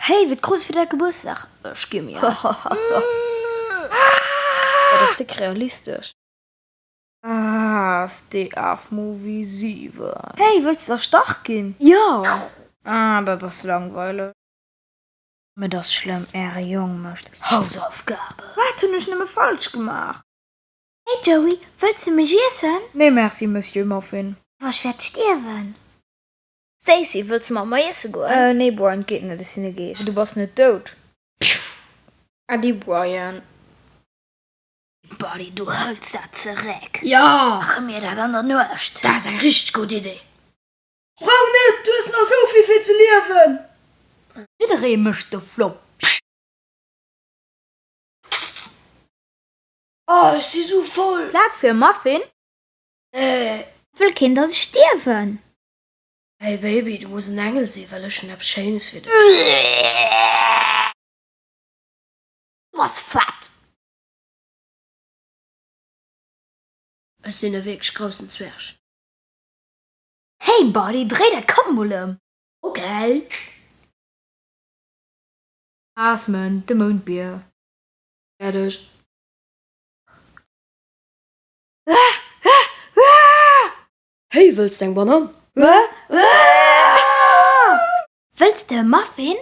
Hey, wat krus fir däi Gebuertsdag? Ech gi mir. Dat ass déck realistesch. Ah, Stay Af Movie 7. Hey, wëlls de erstach ginn? Jo! Ah, dat ass langweileg. Et ass schlëmm, äre Jong mécht Hausaufgaben. Wat hunn ech nëmme falsch gemaach? Hey Joey, wëlls de mech iessen? Nee merci, Monsieur Muffin. Awer ech wäert stierwen. Stacy, wëlls de mat mer iesse goen? Nee Brian, geet net, ech sinn e Geescht. Du bass net dout. Äddi Brian. Buddy, du hëls dat zeréck. Jo! Maache mir dat an der Nuecht? Dat ass eng richteg gutt Idee. Brauch net, du hues nach sou vill fir ze liewen. Jidderee mécht de Flop. Oh, ech si sou voll. Plaz fir e Muffin? Nee. Et wëll keen, dass ech stierwen. Hey Baby, du muss en Engel sinn, well ech hunn eppes Schéines fir dech. Du bass fett. Ech sinn e wierklech groussen Zwerg. Hey Buddy, dréi däi Kapp mol ëm. Ok. Asmund, de Moundbier. Fäerdeg. Hey, wëlls de eng Banann? Wëlls de e Muffin?